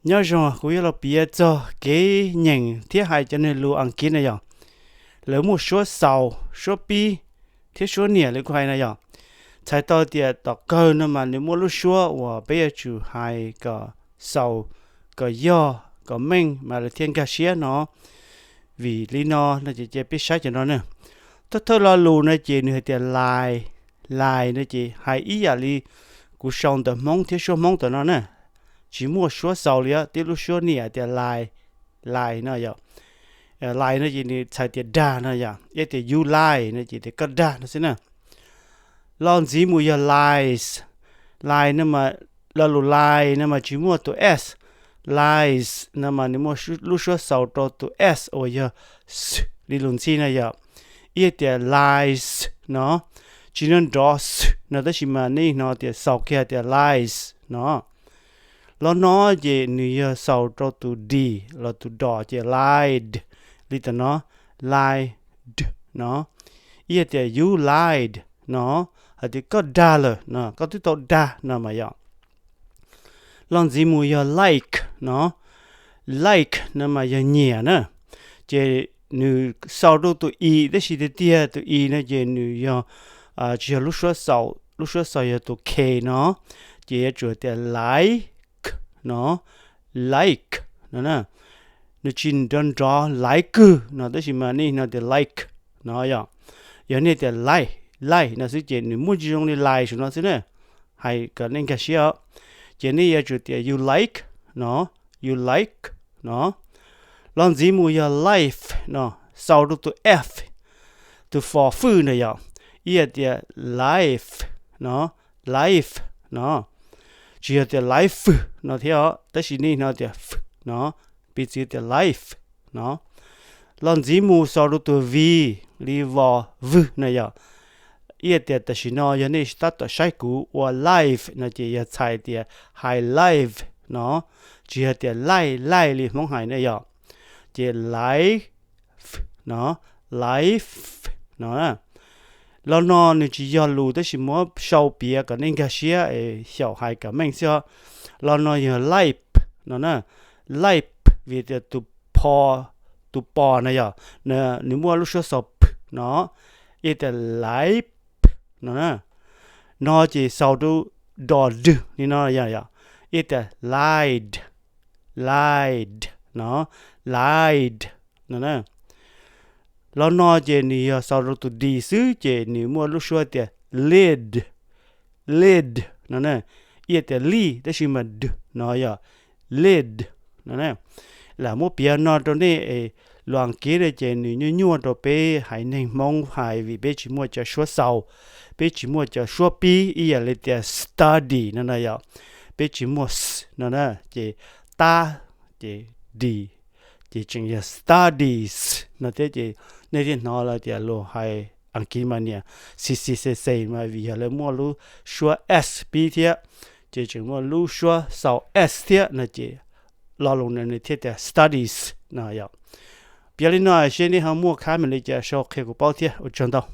Nyob zoo, kuv yuav los piav txog kev nyeem thiab hais cov niag lus Askiv na yom. Lawv muaj suab xaus, suab pib thiab suab niam li kuv hais na yom. Txhais tau tias tom kawg no mas nws muaj lub suab uas peb yuav tsum hais kom xaus, kom yog, kom meej mas lawv thiaj nkag siab no. Vim li no no ces cia peb saib cov no na. Thawj thawj lo lus no ces nws hais tias lais. Lais no ces hais ib yam li kuv sau ntawv Hmoob thiab suab Hmoob tom no na. Tsis muaj suab xaus li, tib lub suab niam tias lais. Lais no yom. Lais no ces nws txhais tias dag no yom, ib tias you lie no ces tias koj dag no xwb na. Los ntxiv mus yog lies. Lies no mas, lo lus lais no mas tsis muaj tus s. Lies no mas nws muaj lub suab xaus rau tus s uas yog s li lus ntxhi na yom. Ib tias lies no, tsis nrov nrov s no tab sis mas nej hnov tias xaus kiag tias lies no. Los no ces nws yog xaus rau tus d los tus do ces lied li tam no, lied no. Ib tias you lied no, hais tias koj dag lawm no, koj twb tau dag no mas yom. Los ntxiv mus yog like no. Like no mas yog nyiam na. Ces nws xaus rau tus i tab sis tiag tiag tus i no ces nws yog, tsis yog lub suab xaus, lub suab xaus yog tus k no. Ces yuav tsum tias like no, like no na. Nws tsis nrov nrov laiv kawg no tab sis mas nej no tias like no yom. Yog nej tias like, like no xwb ces nws muaj tsis zoo li lais saum no xwb na. Hais kom nej nkag siab os. Ces nej yuav tsum tias you like no, you like no. Los ntxiv mus yog life no, xaus rau tus f, tus fo fwj na yom. Ib tias life no, life no. Tsis yog tias laiv fwj no thiab os tab sis nej no tias f no, piv txwv tias life no. Los ntxiv mus xaus rau tus v li vos vwg na yom. Ib tias tam sim no yog nej tab tom saib kuv ua live no ces yog txhais tias high life no, tsis yog tias laij laij li Hmoob hais na yom. Ces life no, life no. Los no nws tsis yog lus tab sis muab sau piav kom nej nkag siab es xyaum hais kom meej xwb os. Los no yog life no na, life vim tias tus pho, tus pos na yom, nws muaj lub suab xaus p no, ib tias life no na. No ces xaus rau do dwg li no yom, ib tias lied, lied no, lied no na. Los no ces nws yog xaus rau tus d xwb ces nws muaj lub suab tias lid, lid no na. Ib tias lij tab sis mas dwg no yog lid no na. Lam muab piav no rau nej es lus Askiv no ces nws nyuaj nyuaj rau peb haiv neeg Hmoob hais vim peb tsis muaj cov suab xaus, peb tsis muaj cov suab pib ib yam li tias study no na yom. Peb tsis muaj s no na, ces tab, ces d, ces tseem yog studies no thiab ces nej thiaj hnov lawv tias lus hais Askiv mas niam c c c c mas vim yog lawv muaj lub suab s pib thiab, ces tseem muaj lub suab xaus s thiab no ces lo lus no nws thiaj tias studies no yom. Piav li no seb nej ho muaj khab me li cas sau qhia kuv paub thiab, ua tsaug ntau.